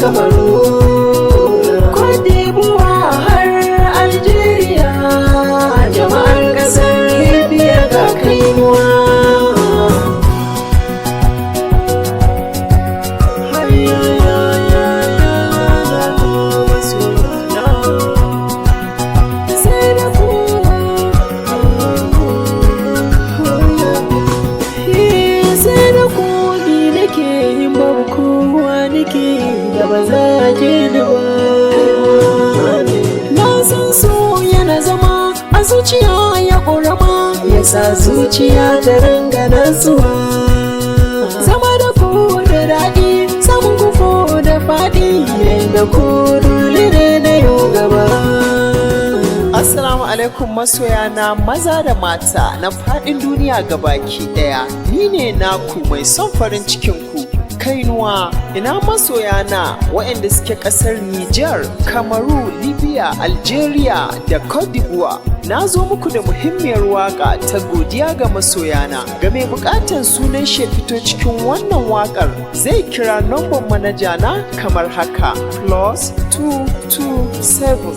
Kamaru, Cote d'Ivoire har Algeria, jama'ar kasar Libya ga kainuwa. Sai da ku. Sai da kogi nake yin babu kowa nake da ba za a je ni ba. Na san so yana zama a zuciya ya ƙorama, ya sa zuciya ta ringa natsuwa. Zama da ku da daɗi, samun kufo da faɗi, yadda ku dole ne na yau gaba. Assalamu alaikum masoya na maza da mata na faɗin duniya gabaki ɗaya. Ni ne naku mai son farin cikin ku Kainuwa. Ina masoya na waɗanda suke ƙasar Nijar, Kamaru, Libya, Algeria da Cote d'Ivoire. Na zo muku da muhimmiyar waƙa ta godiya ga masoyana. Ga mai buƙatar sunan shi ya fito cikin wannan waƙar, zai kira namban manaja na kamar haka: +227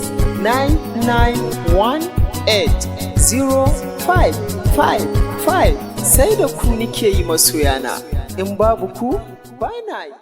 99180555. Sai da ku nike yi masoyana, in babu ku ba na yi.